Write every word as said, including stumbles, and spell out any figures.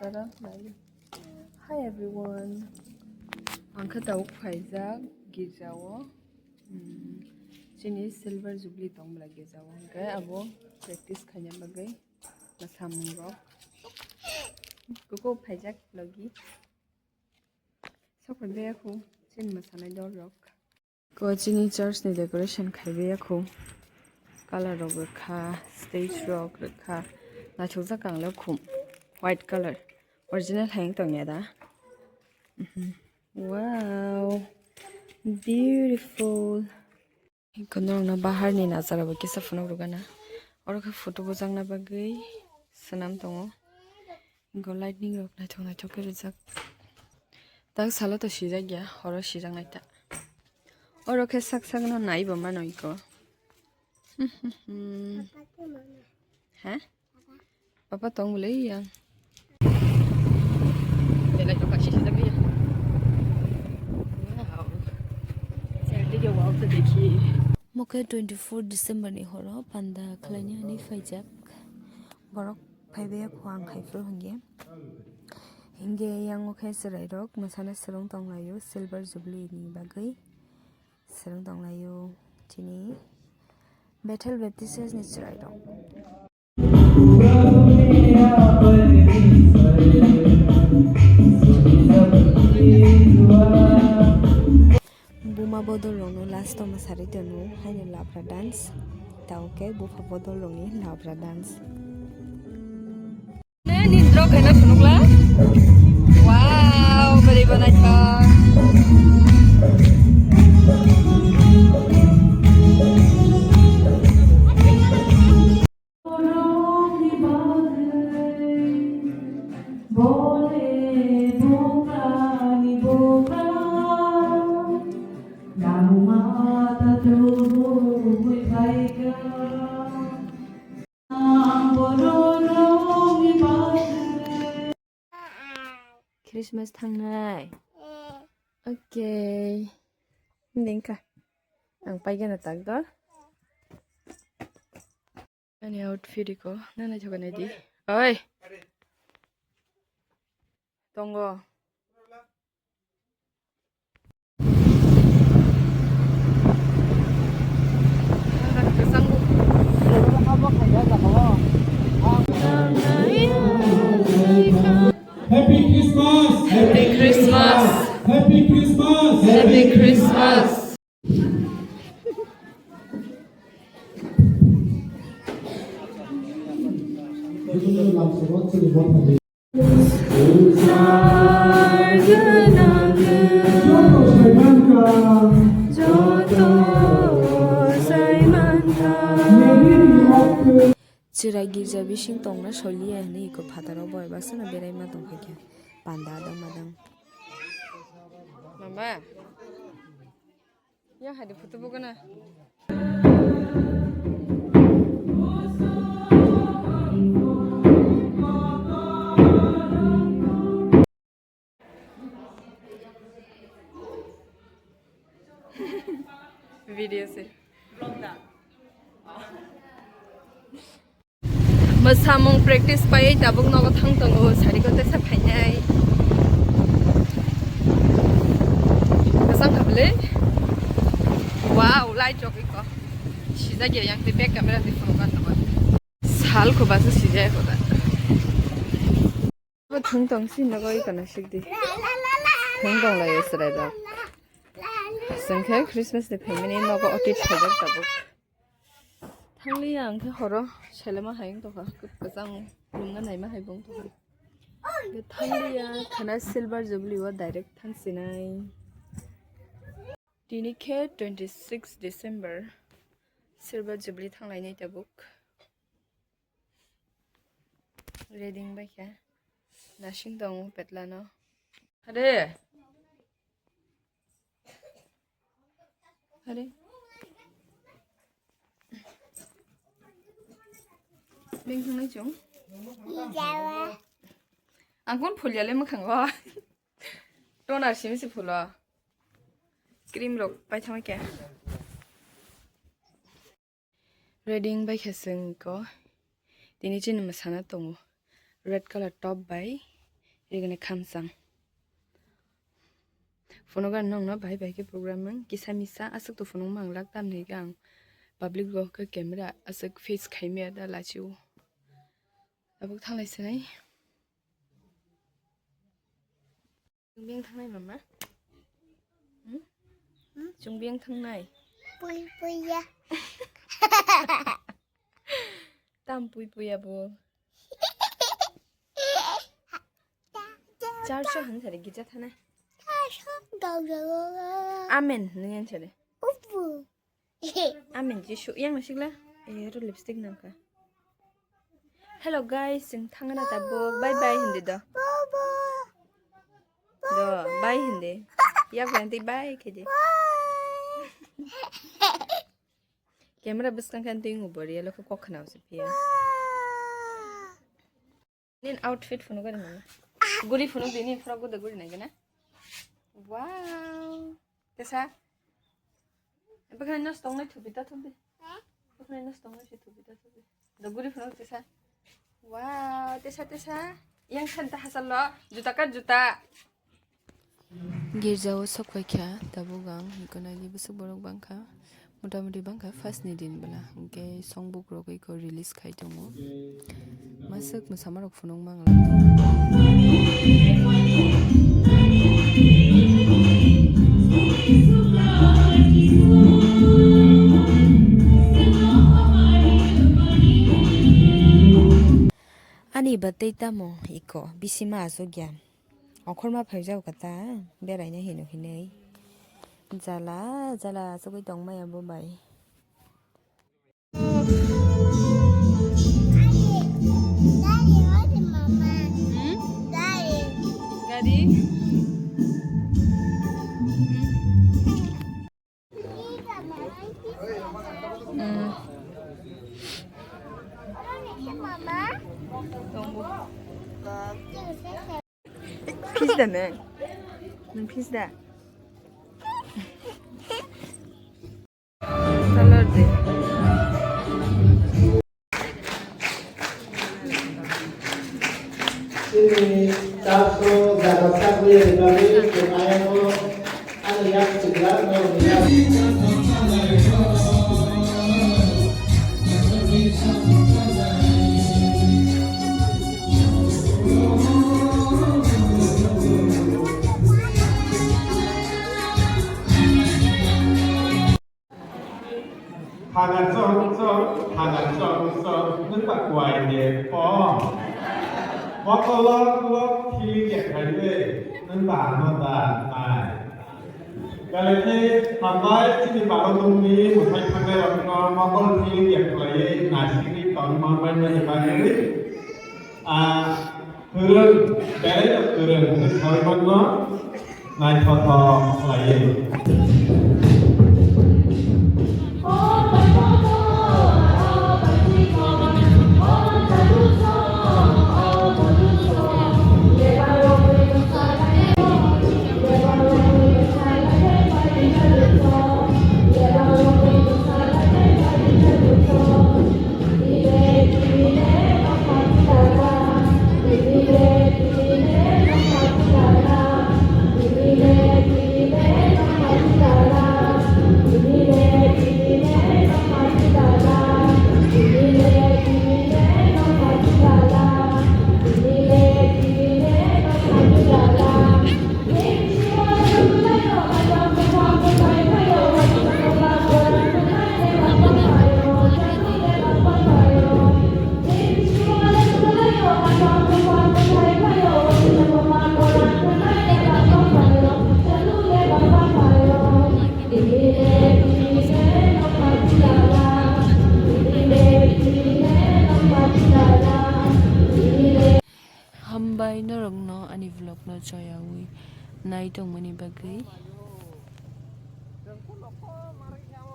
Hi everyone. Ang khe tabuk phaijak girjao. Hmm, chini silver jubilee tong bwla girjao. Hwnkhe abo practice khaina bagwi mwsamung rok. Kuku phaijak logi. Sok phai baya khu chini mwsanai dol rok. Ko chini church ni decoration khai baya khu. Color rok rwkha, stage rok rwkha. Naithokjak ang le khum. White color. Original hai wng tong ya da. Mhm. Wow. Beautiful. Iko norokno bahar ni najara bo kisa phunuk rwgana. Oro khe photo bujakna bagwi swnam tongo. Iko lightning rok naithok naithok khe rijak. Tak salo to sijak ya, horo sijak nai ta. Oro khe sak sak no nai bo mano iko. Ha? Papa tong bwlwi yang. Belai to kaisa sijak ya. Wow. Sir, dige wow to dekhi. Mo khe twenty four December ni horo panda khlaina hinwi phaijak. Borok phaibai ya kho ang hai phuru hwnkhe. Hingke yango khe chwrairok mwsana swrwng tonglaio Silver Jubilee ni bagwi. Swrwng tonglaio chini Bethel Baptist Church ni chwrairok. Buma bodol rokno last o mwsarwi tono haino labra dance. Tao khe bupha bodol rokni labra dance. Nini drok kena phunukla. Wow, beri banaikha. Christmas thangnai. Okay. Dingka. Ang paigana tak do. Ani outfit ko. Nana joga nai di. Oi. Tongo. Happy Christmas! Happy Christmas! Happy Christmas! Happy Christmas! Chwrai girja bising tongna soliya hinwi eko phataro boi baksa no berai ma tongkha khe panda adang madang. Mama. Yang hai de photo bo gana. Video se. Mwsamung practice paiwi tabuk nogo thang tongo, sari kotor sa phainai. Kwchang kha bwle. Wow, light rok iko. Sijak ya yang tei back camera tei phone ka tongo. Sal ko basu sijak ko da. Bo thung tong si nogo iko na sikdi. Thung tong lai srai rok. Sengkhe Christmas ni phaimani nogo otit phajak tabuk. Thangliya ang khe horo selema hai wng tongkha, kwchang lungna naima hai bo wng tongkha. Thangliya khana Silver Jubilee o direct thangsinai. Tini khe twenty six December, Silver Jubilee thanglainai tabuk. Ready wng bai kha, nasing tongo petlano. Hade. Hade. Beng thang nai chung. Ang kon phulya le mwkhang o. Toner simi se phulo. Cream rok pai thang khe. Ready wng bai khe chwng ko. Tini chini mwsana tongo. Red color top bai Begini khamsang. Phunukgo nongno bahai bahai khe program wng kisa misa aswk to phunukma ang lak tamni hwnkhe ang public rok khe camera aswk face khaimaya da lachio. Tabuk thanglai sinai. Chwng beng thangnai mama? Hmm? Hmm? Chwng beng thangnai? Pui pui ya. Tam pui pui ya bo. Church o hwn sari girja thana. Amen hwnwi yan sari. Amen Jisu yang nasikla. Eh, ro lipstick nangkha. Hello guys, chwng thangna tabuk. Bye bye hindi do. Do, bye hindi. Yak lang ti bye khe di. Camera bwskang khe twi ngo bori alo khe kok khna se phiya. Nin outfit phunukgo de mama. Guri phunuk di, nin frok go de guri nai gana. Wow. Tesa. Bwkhani nos tongnai thupi ta thupi. Bwkhani nos tongnai si thupi ta thupi. Do guri phunuk tesa. Wow, tesa tesa. Yang san ta hasal lo. Juta ka juta. Girjao sok paikha, tabuk ang hwnkhe nai bwswk borok bangkha, motamoti bangkha first ni din bwla, hwnkhe songbook rok eko release khai tongo, maswk mwsamarok phunuk mangla. Ani batwi tamo eko bisima achukya. Okhorma phaijak kata beraina hino hinwi. Jala jala achugwi tongmaya bo bai. Hmm? Gari? Hmm. Pis da me. Nang pis da. Salar de. Chini taso jaga sakwi rwmani, tei ayano ani yak chwla norokni yak. Hagar chong chong, hagar chong chong, nwng ba kwai de pho. Bokol lok lok thili ya khlai de, nwng ba ano da nai. Belai khe hambai chini bagwi tongni mwthai thangnai rokno mokol thili ya khlaiwi naisingwi tongma bai mani bagwi. Ah, kwrwng, belai no kwrwng hwnwi saui manno, naithothok khlaiwi. Hambai norokno ani vlogno choyawi nai tongmani bagwi.